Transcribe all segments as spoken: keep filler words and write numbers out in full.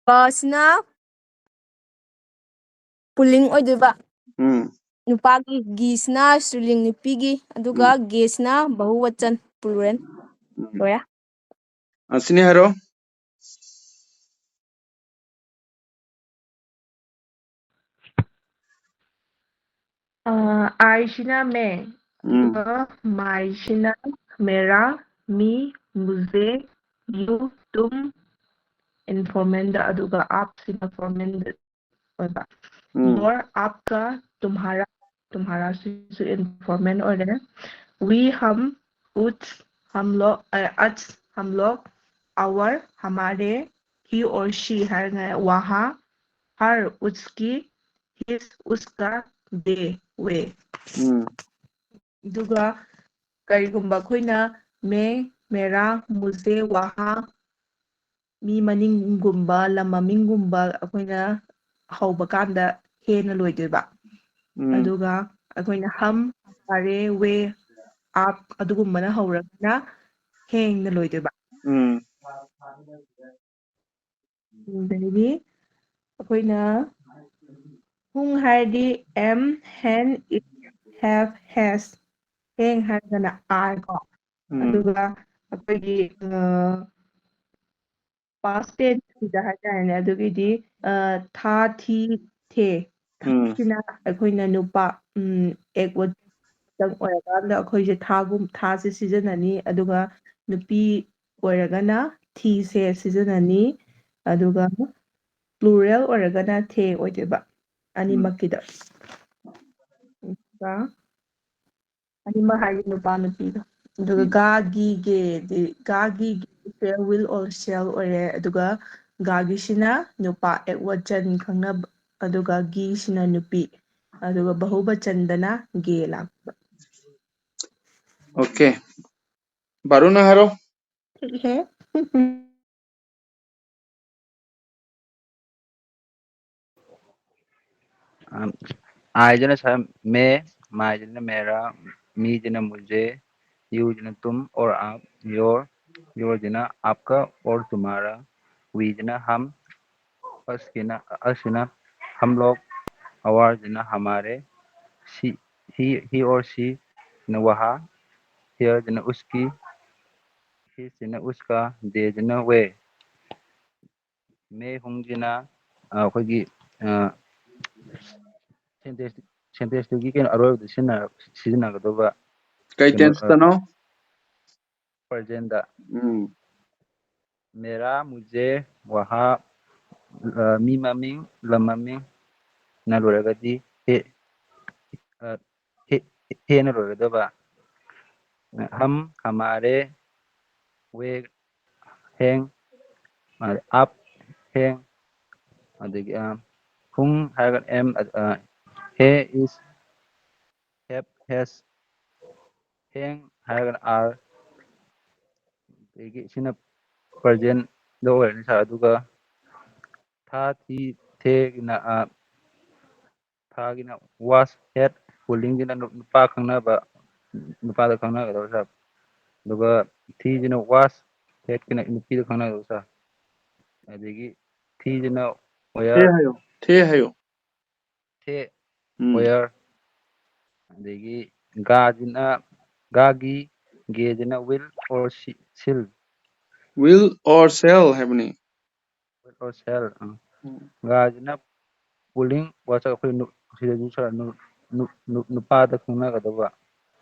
ꯀꯁꯤꯅ pulling ꯑꯣꯏꯗꯣꯏꯕ꯫ ꯎꯝ ꯅꯨꯄꯥꯒꯤ, ꯒꯤꯁꯤꯅ ꯁ꯭ꯔꯤꯂꯤꯡ ꯅꯨꯄꯤꯒꯤ, ꯑꯗꯨꯒ ꯒꯦꯁꯤꯅ ꯕꯍꯨꯋꯆꯟ ꯄ꯭ꯂꯨꯔꯦꯜ꯫ ꯎꯝ ꯂꯣꯏꯔꯦ꯫ ꯑꯁꯤꯅꯤ ꯍꯥꯏꯔꯣ꯫ ꯑꯥꯏꯁꯤꯅ ꯃꯦ, ꯎꯝ ꯑꯗꯨꯒ ꯃꯥꯏꯁꯤꯅ ꯃꯦꯔꯥ, ꯃꯤ, ꯃꯨꯖꯦ, ꯌꯨ, ꯇꯨꯝ, ꯏꯟꯐꯣꯔꯃꯦꯜꯗ, ꯑꯗꯨꯒ ꯑꯥꯞꯁꯤꯅ ꯐꯣꯔꯃꯦꯜꯗ ꯑꯣꯏꯕ꯫ ꯎꯝ ꯌꯣꯔ, ꯑꯥꯞꯀ, ꯇꯨꯝꯍꯥꯔꯥ, ꯇꯨꯝꯍꯥꯔꯥꯁꯤꯁꯨ ꯏꯟꯐꯣꯔꯃꯦꯜ ꯑꯣꯏꯔꯦ꯫ ꯋꯤ, ꯍꯝ, ꯎꯠꯁ, ꯍꯝ ꯂꯣꯒ, ꯑ, ꯑꯠꯁ, ꯍꯝ ꯂꯣꯒ, ꯑꯋꯔ, ꯍꯃꯥꯔꯦ, ꯍꯤ ꯑꯣꯔ ꯁꯤ ꯍꯥꯏꯔꯒꯅ ꯋꯥꯍꯥ, ꯍꯔ, ꯎꯠꯁꯀꯤ, ꯍꯤꯁ, ꯎꯁꯀꯥ, ꯗꯦ, ꯋꯦ꯫ ꯎꯝ ꯑꯗꯨꯒ ꯀꯔꯤꯒꯨꯝꯕ ꯑꯩꯈꯣꯏꯅ ꯃꯦ, ꯃꯦꯔꯥ, ꯃꯨꯖꯦ, ꯋꯥꯍꯥ, ꯃꯤ ꯃꯅꯤꯡꯒꯨꯝꯕ, ꯂꯝ ꯃꯃꯤꯡꯒꯨꯝꯕ ꯑꯩꯈꯣꯏꯅ ꯍꯧꯕ ꯀꯥꯟꯗ ꯍꯦꯅ ꯂꯣꯏꯗꯣꯏꯕ꯫ ꯎꯝ ꯑꯗꯨꯒ ꯑꯩꯈꯣꯏꯅ ꯍꯝ, ꯍꯃꯥꯔꯦ, ꯋꯦ, ꯑꯥꯞ ꯑꯗꯨꯒꯨꯝꯕꯅ ꯍꯧꯔꯒꯅ ꯍꯦꯡꯅ ꯂꯣꯏꯗꯣꯏꯕ꯫ ꯎꯝ ꯑꯗꯒꯤ ꯑꯩꯈꯣꯏꯅ ꯍꯨꯡ ꯍꯥꯏꯔꯗꯤ ꯑꯦꯝ, ꯍꯦꯟ, ꯏꯠ, ꯍꯦꯞ, ꯍꯦꯁ꯫ ꯍꯦꯡ ꯍꯥꯏꯔꯒꯅ ꯑꯥꯔ ꯀꯣ꯫ ꯎꯝ ꯑꯗꯨꯒ ꯑꯩꯈꯣꯏꯒꯤ ꯄꯥꯁ ꯇꯦꯟꯁꯁꯤꯗ ꯍꯥꯏꯇꯥꯔꯦꯅꯦ, ꯑꯗꯨꯒꯤꯗꯤ ꯑ, ꯊꯥ, ꯊꯤ, ꯊꯦ꯫ ꯎꯝ ꯁꯤꯅ ꯑꯩꯈꯣꯏꯅ ꯅꯨꯄꯥ, ꯎꯝ, ꯑꯦꯛ ꯋꯥꯔꯗꯇꯪ ꯑꯣꯏꯔꯀꯥꯟꯗ ꯑꯩꯈꯣꯏꯁꯦ ꯊꯥꯒꯨꯝ ꯊꯥꯁꯦ ꯁꯤꯖꯤꯟꯅꯅꯤ, ꯑꯗꯨꯒ ꯅꯨꯄꯤ ꯑꯣꯏꯔꯒꯅ ꯊꯤꯁꯦ ꯁꯤꯖꯤꯟꯅꯅꯤ, ꯑꯗꯨꯒ ꯄ꯭ꯂꯨꯔꯦꯜ ꯑꯣꯏꯔꯒꯅ ꯊꯦ ꯑꯣꯏꯗꯣꯏꯕ ꯑꯅꯤꯃꯛꯀꯤꯗ꯫ ꯑꯗꯨꯒ ꯑꯅꯤꯃꯛ ꯍꯥꯏꯗꯤ ꯅꯨꯄꯥ ꯅꯨꯄꯤꯗꯣ꯫ ꯑꯗꯨꯒ ꯎꯝ꯫ ꯒꯥꯒꯤ ꯒꯦꯗꯤ, ꯒꯥꯒꯤ ꯒꯦ ꯁꯦꯜ, ꯋꯤꯜ ꯑꯣꯔ ꯁꯦꯜ ꯑꯣꯏꯔꯦ꯫ ꯑꯗꯨꯒ ꯒꯥꯒꯤꯁꯤꯅ ꯅꯨꯄꯥ, ꯑꯦꯛ ꯋꯆꯟ ꯈꯪꯅꯕ, ꯑꯗꯨꯒ ꯒꯤꯁꯤꯅ ꯅꯨꯄꯤ, ꯑꯗꯨꯒ ꯕꯍꯨꯕꯆꯟꯗꯅ ꯒꯦ ꯂꯥꯛꯄ꯫ ꯑꯣꯀꯦ꯫ ꯕꯥꯔꯨ, ꯅꯪ ꯍꯥꯏꯔꯣ꯫ ꯊꯤꯛꯍꯦ꯫ ꯑꯝ, ꯑꯥꯏꯁꯤꯅ ꯁꯥꯔ ꯃꯦ, ꯃꯥꯏꯁꯤꯅ ꯃꯦꯔꯥ, ꯃꯤꯁꯤꯅ ꯃꯨꯖꯦ, ꯌꯨꯁꯤꯅ ꯇꯨꯝ ꯑꯣꯔ ꯑꯥꯞ, ꯌꯣꯔ, ꯌꯣꯔꯁꯤꯅ ꯑꯥꯞꯀ ꯑꯣꯔ ꯇꯨꯃꯥꯔꯥ, ꯋꯤꯁꯤꯅ ꯍꯝ, Us ꯁꯤꯅ, us ꯁꯤꯅ हम लोग, our ꯁꯤꯅ हमारे, she, he, he or she ꯁꯤꯅ वह, her ꯁꯤꯅ उसकी, his ꯁꯤꯅ उसका, they ꯁꯤꯅ वे, मैं हूँ ꯁꯤꯅ, ꯑ, ꯑꯩꯈꯣꯏꯒꯤ, ꯑ, sentence, sentence ꯇꯨꯒꯤ ꯀꯩꯅꯣ ꯑꯔꯣꯏꯕꯗ ꯁꯤꯖꯤꯟꯅ-, ꯁꯤꯖꯤꯟꯅꯒꯗꯧꯕ ꯀꯩ ꯀꯩꯅꯣ, tense ꯇꯅꯣ? Present ꯇ꯫ ꯎꯝ꯫ मेरा, मुझे, वहाँ, ꯑ, ꯃꯤ ꯃꯃꯤꯡ, ꯂꯝ ꯃꯃꯤꯡ ꯅ ꯂꯣꯏꯔꯒꯗꯤ ꯍꯦ, ꯑ, ꯍꯦ, ꯍꯦꯅ ꯂꯣꯏꯒꯗꯕ꯫ हम, हमारे, वे, हैं, ꯑ, आप हैं, ꯑꯗꯒꯤ, ꯑ, हूँ ꯍꯥꯏꯔꯒꯅ am, ꯑ, he, is, have, has, हैं ꯍꯥꯏꯔꯒꯅ are, ꯑꯗꯒꯤ ꯁꯤꯅ present ꯗ ꯑꯣꯏꯔꯅꯤ ꯁꯥꯔ꯫ ꯑꯗꯨꯒ था, थी, थे ꯒꯤꯅ, ꯑ, था ꯒꯤꯅ was, had, pulling ꯁꯤꯅ ꯅꯨ-, ꯅꯨꯄꯥ ꯈꯪꯅꯕ, ꯅꯨꯄꯥꯗ ꯈꯪꯅꯒꯗꯧꯕ ꯁꯥꯔ꯫ ꯑꯗꯨꯒ ꯊꯤ ꯁꯤꯅ was, had ꯀꯤꯅ ꯅꯨꯄꯤꯗ ꯈꯪꯅꯒꯗꯧꯕ ꯁꯥꯔ꯫ ꯑꯗꯒꯤ ꯊꯤ ꯁꯤꯅ ꯊꯦ were, ꯍꯥꯏꯌꯣ, ꯊꯦ ꯍꯥꯏꯌꯣ꯫ ꯊꯦ, ꯎꯝ꯫ where, ꯑꯗꯒꯤ ꯒꯥꯁꯤꯅ, ꯒꯥꯒꯤ, ꯒꯦꯁꯤꯅ will or she-, shall꯫ Will or shall ꯍꯥꯏꯕꯅꯤ꯫ Will or shall, ꯑ꯫ ꯎꯝ꯫ ꯒꯥꯁꯤꯅ pulling, ꯋꯥꯆꯞ ꯑꯩꯈꯣꯏ ꯅꯨ-, ꯁꯤꯗꯁꯨ ꯁꯥꯔ ꯅꯨ-, ꯅꯨ-, ꯅꯨ-, ꯅꯨꯄꯥꯗ ꯈꯪꯅꯒꯗꯧꯕ꯫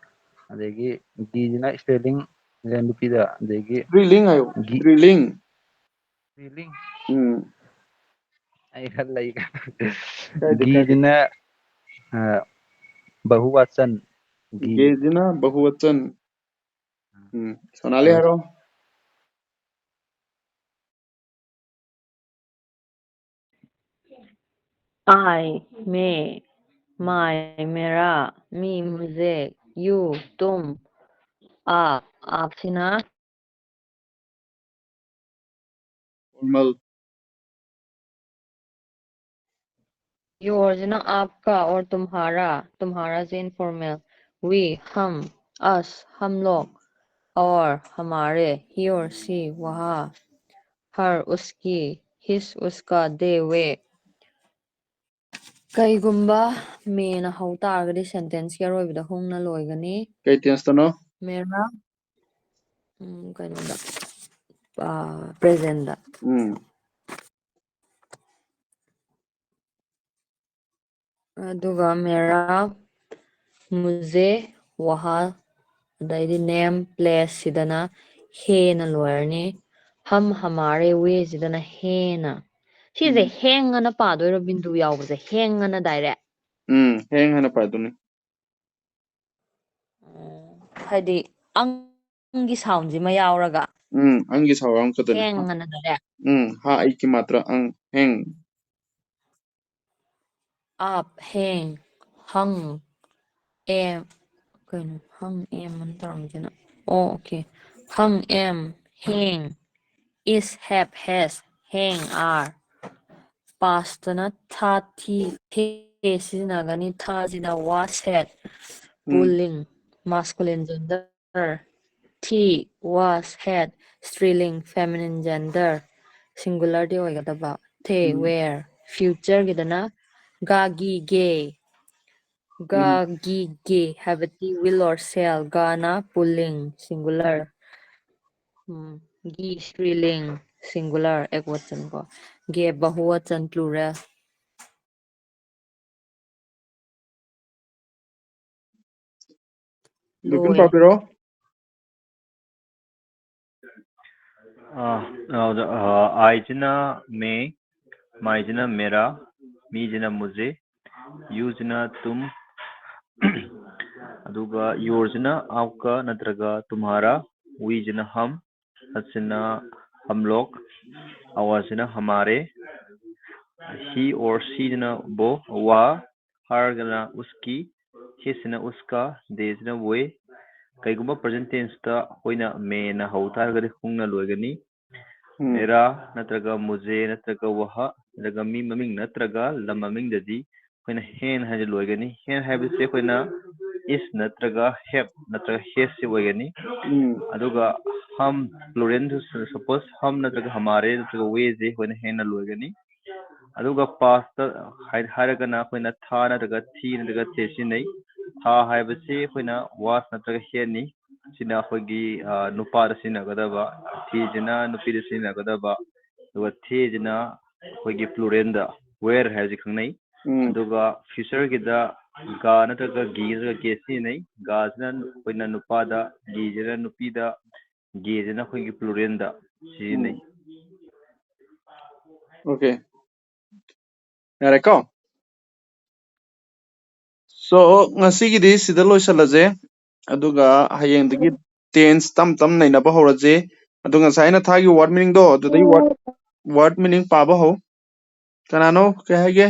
ꯑꯗꯒꯤ ꯒꯤꯁꯤꯅ spelling, ꯁꯤꯅ ꯅꯨꯄꯤꯗ꯫ ꯑꯗꯒꯤ ꯗ꯭ꯔꯤꯂꯤꯡ ꯍꯥꯏꯌꯣ, ꯒꯤ-, ꯗ꯭ꯔꯤꯂꯤꯡ꯫ ꯗ꯭ꯔꯤꯂꯤꯡ꯫ ꯎꯝ꯫ ꯑꯩ ꯈꯔ ꯂꯩ꯫ ꯀꯥꯏꯗꯦ, ꯀꯥꯏꯗꯦ꯫ ꯒꯤꯁꯤꯅ, ꯑ, ꯕꯍꯨꯋꯥꯆꯟ꯫ ꯒꯤ꯫ ꯒꯦꯁꯤꯅ ꯕꯍꯨꯋꯆꯟ꯫ ꯎꯝ꯫ ꯁꯣꯅꯥꯂꯤ ꯎꯝ꯫ ꯍꯥꯏꯔꯣ꯫ I, मैं, my, मेरा, मी, मुझे, you, तुम, आप, आपसीना, Formal. Your ꯁꯤꯅ आपका और तुम्हारा, तुम्हारा से informal. We, हम, us, हम लोग, our, हमारे, he or she, वह, her, उसकी, his, उसका, they, वे꯫ ꯀꯩꯒꯨꯝꯕ ꯃꯦꯅ ꯍꯧ ꯇꯥꯔꯒꯗꯤ ꯁꯦꯟꯇꯦꯟꯁꯀꯤ ꯑꯔꯣꯏꯕꯗ ꯍꯨꯡꯅ ꯂꯣꯏꯒꯅꯤ꯫ ꯀꯩ ꯇꯦꯟꯁꯇꯅꯣ? ꯃꯦꯔꯥ, ꯎꯝ, ꯀꯩꯅꯣꯗ, ꯄ꯭ꯔꯦꯖꯦꯟꯗ꯫ ꯎꯝ꯫ ꯑꯗꯨꯒ ꯃꯦꯔꯥ, ꯃꯨꯖꯦ, ꯋꯥꯍꯥ, ꯑꯗꯩꯗꯤ ꯅꯦꯝ ꯄ꯭ꯂꯦꯁ ꯁꯤꯗꯅ ꯍꯦꯅ ꯂꯣꯏꯔꯅꯤ꯫ ꯍꯝ, ꯍꯃꯥꯔꯦ, ꯋꯦ ꯁꯤꯗꯅ ꯍꯦꯅ꯫ ꯁꯤꯁꯦ ꯎꯝ꯫ ꯍꯦꯡ ꯑꯅ ꯄꯥꯗꯣꯏꯔꯣ, ꯕꯤꯟꯗꯨ ꯌꯥꯎꯕꯁꯦ ꯍꯦꯡ ꯑꯅ ꯗꯥꯏꯔꯦꯛ? ꯎꯝ, ꯍꯦꯡ ꯍꯥꯏꯅ ꯄꯥꯗꯣꯏꯅꯤ꯫ ꯎꯝ, ꯍꯥꯏꯗꯤ ꯑꯪꯒꯤ ꯁꯥꯎꯟꯁꯤꯃ ꯌꯥꯎꯔꯒ꯫ ꯎꯝ, ꯑꯪꯒꯤ ꯁꯥꯎꯟ ꯌꯥꯎꯔꯛꯀꯗꯣꯏꯅꯤ꯫ ꯍꯦꯡ ꯑꯅ ꯗꯥꯏꯔꯦꯛ꯫ ꯎꯝ, ꯍꯥ ꯑꯩꯀꯤ ꯃꯥꯇ꯭ꯔ ꯑꯪ, ꯍꯦꯡ꯫ ꯑꯞ, ꯍꯦꯡ, ꯍꯪ, ꯑꯦꯝ, ꯀꯩꯅꯣ ꯍꯪ ꯑꯦꯝ ꯑꯅ ꯇꯧꯔꯝꯃꯤꯁꯤꯅ? ꯑꯣ, ꯑꯣꯀꯦ꯫ ꯍꯪ ꯑꯦꯝ, ꯍꯦꯡ, ꯏꯁ, ꯍꯦꯞ, ꯍꯦꯁ, ꯍꯦꯡ, ꯑꯥꯔ꯫ ꯄꯥꯁꯇꯅ ꯊꯥ, ꯊꯤ, ꯊꯦ ꯁꯤꯖꯤꯟꯅꯒꯅꯤ꯫ ꯊꯥꯁꯤꯅ ꯋꯥꯁ, ꯍꯦꯠ, ꯎꯝ꯫ ꯄꯨꯂꯤꯡ, ꯃꯥꯁꯀꯨꯂꯤꯟ ꯖꯦꯟꯗꯔ꯫ ꯊꯤ, ꯋꯥꯁ, ꯍꯦꯠ, ꯁ꯭ꯇ꯭ꯔꯤꯂꯤꯡ, ꯐꯦꯃꯤꯅꯤꯟ ꯖꯦꯟꯗꯔ, ꯁꯤꯡꯒꯨꯂꯔꯗꯤ ꯑꯣꯏꯒꯗꯕ꯫ ꯊꯦ, ꯎꯝ꯫ ꯋꯦꯔ꯫ ꯐ꯭ꯌꯨꯆꯔꯒꯤꯗꯅ ꯒꯥꯒꯤ, ꯒꯦ꯫ ꯎꯝ꯫ ꯒꯥꯒꯤ, ꯒꯦ ꯍꯥꯏꯕꯗꯤ ꯋꯤꯜ ꯑꯣꯔ ꯁꯦꯜ꯫ ꯒꯥꯅ ꯄꯨꯂꯤꯡ, ꯁꯤꯡꯒꯨꯂꯔ꯫ ꯎꯝ, ꯒꯤ ꯁ꯭ꯇ꯭ꯔꯤꯂꯤꯡ, ꯁꯤꯡꯒꯨꯂꯔ, ꯑꯦꯛꯋꯆꯟ ꯀꯣ꯫ ꯒꯦ ꯕꯍꯨꯋꯆꯟ, ꯄ꯭ꯂꯨꯔꯦꯜ꯫ ꯕꯤꯄꯤꯟ ꯂꯣꯏꯔꯦ꯫ ꯄꯥꯕꯤꯔꯣ꯫ ꯑꯥ, ꯑꯥ, ꯑꯥ, ꯑꯥꯏꯁꯤꯅ ꯃꯦ, ꯃꯥꯏꯁꯤꯅ ꯃꯦꯔꯥ, ꯃꯤꯁꯤꯅ ꯃꯨꯖꯦ, ꯌꯨꯁꯤꯅ ꯇꯨꯝ, ꯑꯗꯨꯒ ꯌꯣꯔꯁꯤꯅ ꯑꯥꯞꯀ ꯅꯠꯇ꯭ꯔꯒ ꯇꯨꯝꯍꯥꯔꯥ, ꯋꯤꯁꯤꯅ ꯍꯝ, ꯍꯠꯁꯤꯅ ꯍꯝꯂꯣꯛ, ꯑꯋꯥꯁꯤꯅ ꯍꯃꯥꯔꯦ, ꯍꯤ ꯑꯣꯔ ꯁꯤꯁꯤꯅ ꯕꯣ, ꯋꯥ, ꯍꯥꯔꯒꯅ ꯎꯁꯀꯤ, ꯍꯤꯁꯤꯅ ꯎꯁꯀꯥ, ꯗꯦꯁꯤꯅ ꯋꯦ꯫ ꯀꯩꯒꯨꯝꯕ ꯄ꯭ꯔꯦꯖꯦꯟ ꯇꯦꯟꯁꯇ ꯑꯩꯈꯣꯏꯅ ꯃꯦꯅ ꯍꯧ ꯇꯥꯔꯒꯗꯤ ꯍꯨꯡꯅ ꯂꯣꯏꯒꯅꯤ꯫ ꯎꯝ꯫ ꯃꯦꯔꯥ ꯅꯠꯇ꯭ꯔꯒ ꯃꯨꯖꯦ ꯅꯠꯇ꯭ꯔꯒ ꯋꯥꯍ ꯅꯠꯇ꯭ꯔꯒ ꯃꯤ ꯃꯃꯤꯡ ꯅꯠꯇ꯭ꯔꯒ ꯂꯝ ꯃꯃꯤꯡꯗꯗꯤ ꯑꯩꯈꯣꯏꯅ ꯍꯦꯟ ꯍꯥꯏꯅ ꯂꯣꯏꯒꯅꯤ꯫ ꯍꯦꯟ ꯍꯥꯏꯕꯁꯤ ꯑꯩꯈꯣꯏꯅ is ꯅꯠꯇ꯭ꯔꯒ have ꯅꯠꯇ꯭ꯔꯒ has ꯁꯤ ꯑꯣꯏꯒꯅꯤ꯫ ꯎꯝ ꯑꯗꯨꯒ हम plural, suppose हम ꯅꯠꯇ꯭ꯔꯒ हमारे ꯅꯠꯇ꯭ꯔꯒ वे ꯁꯦ ꯑꯩꯈꯣꯏꯅ ꯍꯦꯟꯅ ꯂꯣꯏꯒꯅꯤ꯫ ꯑꯗꯨꯒ past ꯇ ꯍꯥꯏ- ꯍꯥꯏꯔꯒꯅ ꯑꯩꯈꯣꯏꯅ ꯊꯥ ꯅꯠꯇ꯭ꯔꯒ ꯊꯤ ꯅꯠꯇ꯭ꯔꯒ ꯊꯦ ꯁꯤꯖꯤꯟꯅꯩ꯫ ꯊꯥ ꯍꯥꯏꯕꯁꯤ ꯑꯩꯈꯣꯏꯅ was ꯅꯠꯇ꯭ꯔꯒ had ꯅꯤ꯫ ꯁꯤꯅ ꯑꯩꯈꯣꯏꯒꯤ ꯑ, ꯅꯨꯄꯥꯗ ꯁꯤꯖꯤꯟꯅꯒꯗꯕ, ꯊꯤꯁꯤꯅ ꯅꯨꯄꯤꯗ ꯁꯤꯖꯤꯟꯅꯒꯗꯕ, ꯑꯗꯨꯒ ꯊꯦꯁꯤꯅ ꯑꯩꯈꯣꯏꯒꯤ plural ꯗ were ꯍꯥꯏꯕꯁꯤ ꯈꯪꯅꯩ꯫ ꯎꯝ ꯑꯗꯨꯒ future ꯒꯤꯗ ꯒꯥ ꯅꯠꯇ꯭ꯔꯒ ꯒꯤ ꯅꯠꯇ꯭ꯔꯒ ꯒꯦ ꯁꯤꯖꯤꯟꯅꯩ꯫ ꯒꯥꯁꯤꯅ ꯑꯩꯈꯣꯏꯅ ꯅꯨꯄꯥꯗ, ꯒꯤꯁꯤꯅ ꯅꯨꯄꯤꯗ, ꯒꯦꯁꯤꯅ ꯑꯩꯈꯣꯏꯒꯤ plural ꯗ ꯁꯤꯖꯤꯟꯅꯩ꯫ Okay, ꯌꯥꯔꯦꯀꯣ? So, ꯉꯁꯤꯒꯤꯗꯤ ꯁꯤꯗ ꯂꯣꯏꯁꯤꯜꯂꯁꯦ, ꯑꯗꯨꯒ ꯍꯌꯦꯡꯗꯒꯤ tense ꯇꯝ ꯇꯝ ꯅꯩꯅꯕ ꯍꯧꯔꯁꯦ꯫ ꯑꯗꯨ ꯉꯁꯥꯏ ꯑꯩꯅ ꯊꯥꯈꯤꯕ word meaning ꯗꯣ, ꯑꯗꯨꯗꯩ word, word meaning ꯄꯥꯕ ꯍꯧ꯫ ꯀꯅꯥꯅꯣ? ꯀꯩ ꯍꯥꯏꯒꯦ?